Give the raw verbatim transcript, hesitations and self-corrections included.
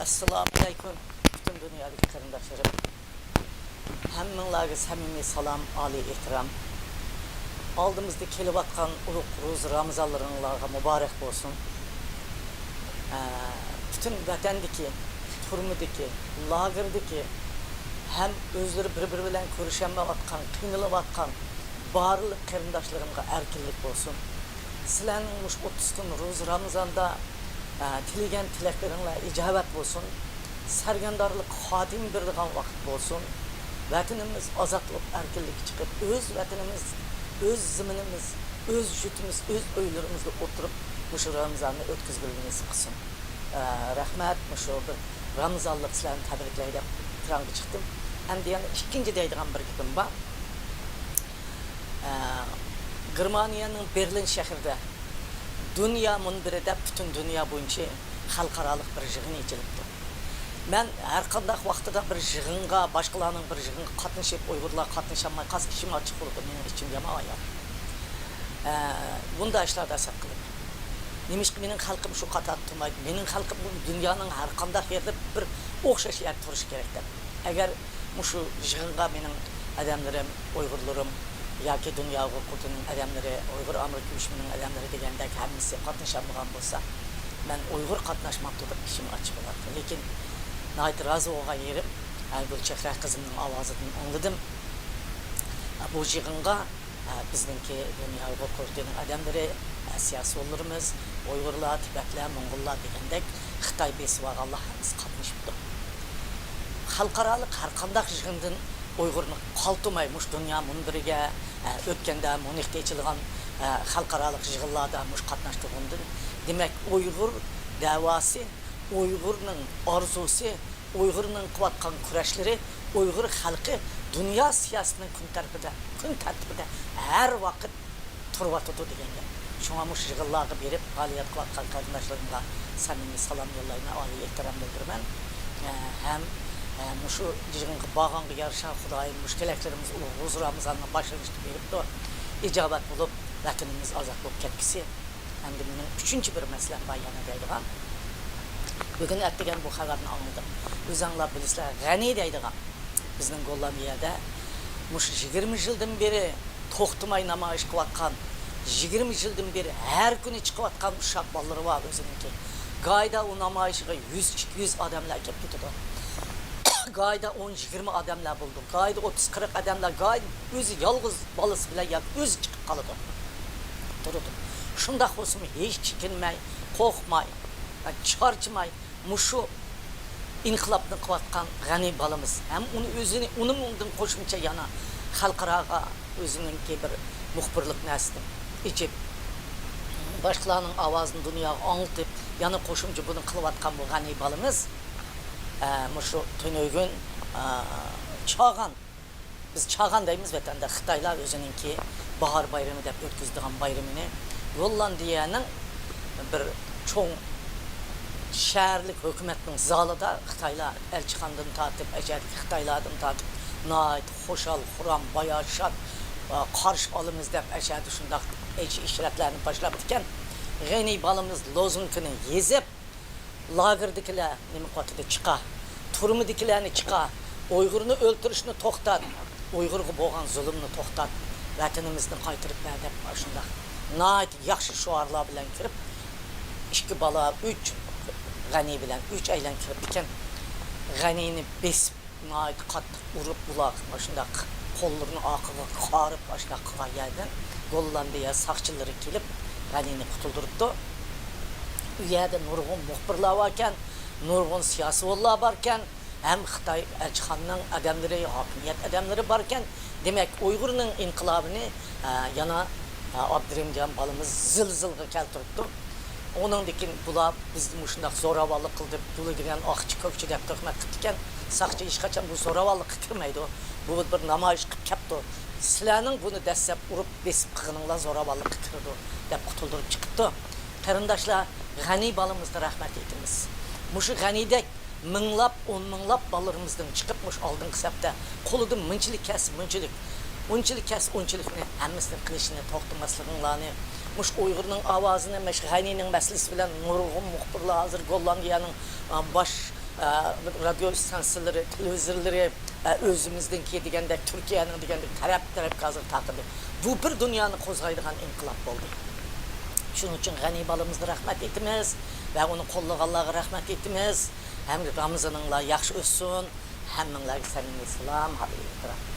ئەسسالامۇئەلەيكۇم، پۈتۈن دۇنيادىكى قېرىنداشلىرىم. ھەممىڭلارغا سەمىمىي سالام، ئالىي ئېھتىرام. ئالدىمىزدا كېلىۋاتقان ئۇلۇغ روزا رامىزانلىرىڭلارغا مۇبارەك بولسۇن. ئە، پۈتۈن ۋەتەندىكى، تۈرمىدىكى، لاگېردىكى ھەم ئۆزلىرى بىر-بىرى بىلەن كۆرۈشەلمەيۋاتقان، قىينىلىۋاتقان بارلىق قېرىنداشلىرىمغا ئەركىنلىك بولسۇن. سىلەرنىڭ مۇشۇ ئوتتۇز كۈن روزا رامىزاندا، ئە، تىلىگەن تىلەكلىرىڭلار ئىجابەت بولسۇن. سەرگەردانلىققا خاتىمە بېرىدىغان ۋاقىت بولسۇن. ۋەتىنىمىز ئازادلىق، ئەركىنلىككە چىقىپ، ئۆز ۋەتىنىمىز، ئۆز زېمىنىمىز، ئۆز يۇرتىمىز، ئۆز ئۆيلىرىمىزدە ئولتۇرۇپ مۇشۇ رامىزاننى ئۆتكۈزگىلى نېسىپ قىلسۇن. ئە، رەھمەت، مۇشۇ بىر رامىزانلىق سىلەرنى تەبرىكلەي دەپ ئېكرانغا چىقتىم. ئەمدى يەنە ئىككىنچى دەيدىغان بىر گېپىم بار. ئە، گېرمانىيەنىڭ بېرلىن شەھىرىدە دۇنيا مۇنبىرى دەپ پۈتۈن دۇنيا بويىچە خەلقئارالىق بىر يىغىن ئېچىلىپتۇ. مەن ھەر قانداق ۋاقتىدا بىر يىغىنغا، باشقىلارنىڭ بىر يىغىنغا قاتنىشىپ، ئۇيغۇرلار قاتنىشالماي قالسا ئىچىم ئاچچىق بولىدۇ، مېنىڭ ئىچىم يامان ئايان. ئە، بۇنداق ئىشلاردا ھەسەت قىلىمەن. نېمىشقا مېنىڭ خەلقىم شۇ قاتاردا تۇرمايدۇ؟ مېنىڭ خەلقىم دۇنيانىڭ ھەر قانداق يېرىدە بىر ئوخشاش يەردە تۇرۇشى كېرەك دەپ. ئەگەر مۇشۇ يىغىنغا مېنىڭ ئادەملىرىم، ئۇيغۇرلىرىم ياكى دۇنيا ئۇيغۇر قۇرۇلتىيىنىڭ ئادەملىرى، ئۇيغۇر ئامېرىكا ئۇيۇشمىنىڭ ئادەملىرى دېگەندەك ھەممىسى قاتنىشالمىغان بولسا، مەن ئۇيغۇر قاتناشماپتۇ دەپ ئىچىم ئاچچىق بولاتتى. لېكىن ناھايىتى رازى بولغان يېرىم، ھە، گۈلچېھرە قىزىمنىڭ ئاۋازىدىن ئاڭلىدىم. ھە، بۇ يىغىنغا، ھە، بىزنىڭكى دۇنيا ئۇيغۇر قۇرۇلتىيىنىڭ ئادەملىرى، ھە، سىياسىيونلىرىمىز، ئۇيغۇرلار، تىبەتلەر، موڭغۇللار دېگەندەك خىتاي بېسىۋالغانلار ھەممىسى قاتنىشىپتۇ. خەلقئارالىق ھەر قانداق يىغىندىن ئۇيغۇرنى قالدۇرماي مۇشۇ دۇنيا مۇنبىرىگە، ئە، ئۆتكەندە ميۇنختا ئېچىلغان، ئە، خەلقئارالىق يىغىنلاردا مۇشۇ قاتناشتۇرغىنىدىن، دېمەك، ئۇيغۇر دەۋاسى، ئۇيغۇرنىڭ ئارزۇسى، ئۇيغۇرنىڭ قىلىۋاتقان كۈرەشلىرى ئۇيغۇر خەلقى دۇنيا سىياسىتىنىڭ كۈن تەرتىپىدە، كۈن تەرتىپىدە ھەر ۋاقىت تۇرۇۋاتىدۇ دېگەن گەپ. شۇڭا مۇشۇ يىغىنلارغا بېرىپ پائالىيەت قىلىۋاتقان قېرىنداشلىرىمغا سەمىمىي سالام يوللايمەن، ئالىي ئېھتىرام بىلدۈرىمەن. ئە، ھەم، ئە، مۇشۇ يىغىنغا بارغانغا يارىشا خۇدايىم مۇشۇ تىلەكلىرىمىز ئۇلۇغ روزا رامىزاننىڭ باشلىنىشىدا بېرىپتۇ، ئىجابەت بولۇپ، ۋەتىنىمىز ئازاد بولۇپ كەتكۈسى. ئەمدى مېنىڭ ئۈچىنچى بىر مەسىلەم بار يەنە دەيدىغان. بۈگۈن ئەتىگەن بۇ خەۋەرنى ئاڭلىدىم. ئۆزەڭلار بىلىسىلەر، غەنى دەيدىغان، بىزنىڭ گوللاندىيەدە مۇشۇ يىگىرمە يىلدىن بېرى توختىماي نامايىش قىلىۋاتقان، يىگىرمە يىلدىن بېرى ھەر كۈنى چىقىۋاتقان ئۇششاق بالىلىرى بار ئۆزىنىڭكى. گايدا ئۇ نامايىشىغا يۈز، ئىككى يۈز ئادەملەر كېلىپ كېتىدۇ. گايدا ئون، يىگىرمە ئادەملەر بولىدۇ. گايدا ئوتتۇز، قىرىق ئادەملەر، گايدا ئۆزى يالغۇز بالىسى بىلەن ياكى ئۆزى چىقىپ قالىدۇ. تۇرىدۇ. شۇنداق بولسىمۇ ھېچ چېكىنمەي، قورقماي، چارچىماي، مۇشۇ ئىنقىلابنى قىلىۋاتقان غەنى بالىمىز ھەم ئۇنى ئۆزىنى، ئۇنىمۇ ئۇندىن قوشۇمچە يەنە خەلقئاراغا ئۆزىنىڭكى بىر مۇخبىرلىق نەرسىنى ئېچىپ، باشقىلارنىڭ ئاۋازىنى دۇنياغا ئاڭلىتىپ، يەنە قوشۇمچە بۇنى قىلىۋاتقان بۇ غەنى بالىمىز، ئە، مۇشۇ تۈنۈگۈن، ئە، چاغان، بىز چاغان دەيمىز ۋەتەندە، خىتايلار ئۆزىنىڭكى باھار بايرىمى دەپ ئۆتكۈزىدىغان بايرىمىنى گوللاندىيەنىڭ بىر چوڭ شەھەرلىك ھۆكۈمەتنىڭ زالىدا خىتايلار ئەلچىخانىدىن تارتىپ، ئەشەدىكى خىتايلاردىن تارتىپ ناھايىتى خۇشال، خۇرام، باياشات، ئا، قارشى ئالىمىز دەپ ئەشەدە شۇنداق ئىش-، ئىشرەتلەرنى باشلاپتىكەن. غېنى بالىمىز لوزۇنكىنى يېزىپ، لاگېردىكىلەر نېمە قىلىۋاتىدۇ؟ چىقا. تۈرمىدىكىلەرنى چىقا. ئۇيغۇرنى ئۆلتۈرۈشنى توختات. ئۇيغۇرغا بولغان زۇلۇمنى توختات. ۋەتىنىمىزنى قايتۇرۇپ بەر دەپ ئاشۇنداق ناھايىتى ياخشى شوئارلار بىلەن كىرىپ، ئىككى بالا، ئۈچ غەنى بىلەن ئۈچ ئەيلەن كىرىپتىكەن. غەنىنى بېسىپ، ناھايىتى قاتتىق ئۇرۇپ، ئۇلار مۇشۇنداق قوللىرىنى ئارقىغا قارىپ، ئاشۇنداق قىلغان يەردىن گوللاندىيە ساقچىلىرى كېلىپ، غەنىنى قۇتۇلدۇرۇپتۇ. ئۇ يەردە نۇرغۇن مۇخبىرلار باركەن، نۇرغۇن سىياسىيونلار باركەن، ھەم خىتاي ئەلچىخانىنىڭ ئادەملىرى، ھاكىمىيەت ئادەملىرى باركەن. دېمەك، ئۇيغۇرنىڭ ئىنقىلابىنى، ئە، يەنە، ئە، ئابدۇرېھىمجان بالىمىز زىلزىلغا كەلتۈرۈپتۇ. ئۇنىڭدىن كېيىن بۇلار بىزدە مۇشۇنداق زوراۋانلىق قىلدى، پۇلى دېگەن ئاقچى كۆكچى دەپ تۆھمەت قىپتىكەن. ساقچى ھېچقاچان بۇ زوراۋانلىققا كىرمەيدۇ. بۇ بىر نامايىش قىپ كەپتۇ. سىلەرنىڭ بۇنى دەسسەپ ئۇرۇپ بېسىپ قىلغىنىڭلار زوراۋانلىققا كىرىدۇ دەپ قۇتۇلدۇرۇپ چىقىپتۇ. قېرىنداشلار، غەنى بالىمىزغا رەھمەت ئېيتىمىز. مۇشۇ غەنىدەك مىڭلاپ، ئون مىڭلاپ بالىلىرىمىزنىڭ چىقىپ، مۇشۇ ئالدىنقى سەپتە قولىدا مۇنچىلىك كەلسە مۇنچىلىك، ئۇنچىلىك كەلسە ئۇنچىلىكنى ھەممىسىنى قىلىشىنى توختىماسلىقىڭلارنى، مۇشۇ ئۇيغۇرنىڭ ئاۋازىنى، مۇشۇ غەنىنىڭ مەسىلىسى بىلەن نۇرغۇن مۇخبىرلار ھازىر گوللاندىيەنىڭ، ئا، باش ئە، رادىيو ئىستانسىلىرى، تېلېۋىزورلىرى، ئە، ئۆزىمىزنىڭكى دېگەندەك، تۈركىيەنىڭ دېگەندەك تەرەپ-تەرەپكە ھازىر تارقىدى. بۇ بىر دۇنيانى قوزغايدىغان ئىنقىلاب بولدى. شۇنىڭ ئۈچۈن غەنى بالىمىزغا رەھمەت ئېيتىمىز ۋە ئۇنى قوللىغانلارغا رەھمەت ئېيتىمىز. ھەم رامىزىنىڭلار ياخشى ئۆتسۇن. ھەممىڭلارغا سەمىمىي سالام، ھەم ئېھتىرام.